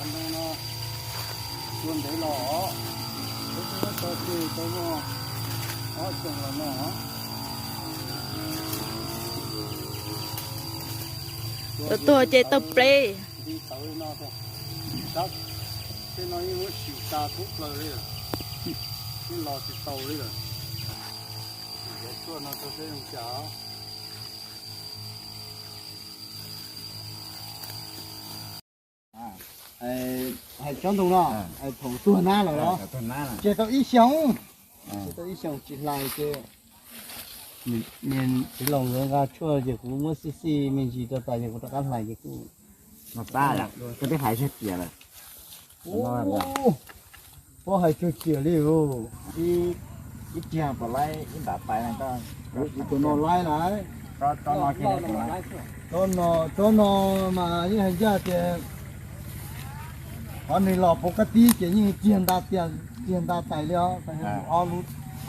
Ntoo no tua ntev los, peb twb muab tso tseg tau muaj ob xyoos los no. Tuag ces tau pleb. Nti tawv li no, tej no yeej muab sim tas thoob plaws li lawm, yeej los tsis taus li lawm. Cov tshuaj no rau peb zoo cas. Hais tsob ntoo no, thaum tuag nab lawm los, tseg tau ib xyoos, tseg tau ib xyoos tsis hlais ces niag txiv laus nkawd nqa tshuaj ces kuv muab xij xij me ntsis rau tas ces kuv rov qab hlais ces kuj no pab, koj twb hais tsawg tiam lawm. Ub, puab hais tsawg tiam li os. Ib tiag puas laib ib ntam tais no, tus no laib lawm. Tsob no mas yeej hais ncaj tias qhov nws los puv kab tib ces yeej tiag nta, tiag nta tais li os.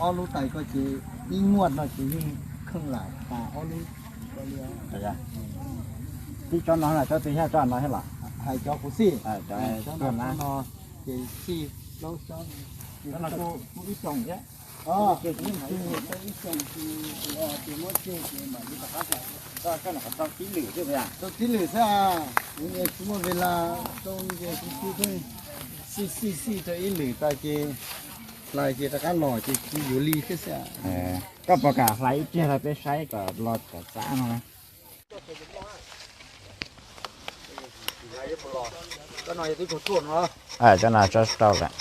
Ob lub tais ko ces ib nguaj no ces yeej kheej lam tas ob lub ko li. Tib tsob no, tsob twg thiab, tsob no thiab los? Hais cov kuv xij, tsob no ces xij plaub tsob, ib xyoos thiab. Ib xyoos ces muab tseg ces mam li rov qab hlais. Rau tib lwm xwb, kuv tsis muaj vela, rau ces kuv xij xij xij rau ib lwm tas ces hlais ces rov qab los ces tsis yuav li thiab xwb. Koj puas kam hlais ib pliag rau peb saib kom los kom xav no? Tsob no tsob rau lawm.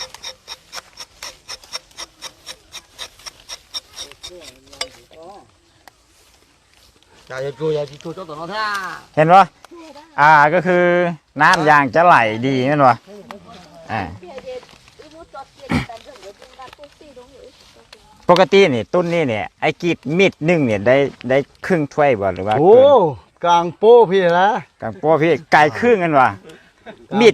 Hes no, a, ko hwj nab yas cov laim dis no. Pub kab tib nim tub nij nim ib kib mij neej nim dai kheej thuaj los? Kaas puab phi, kaas puab phi kais kheej no. Mij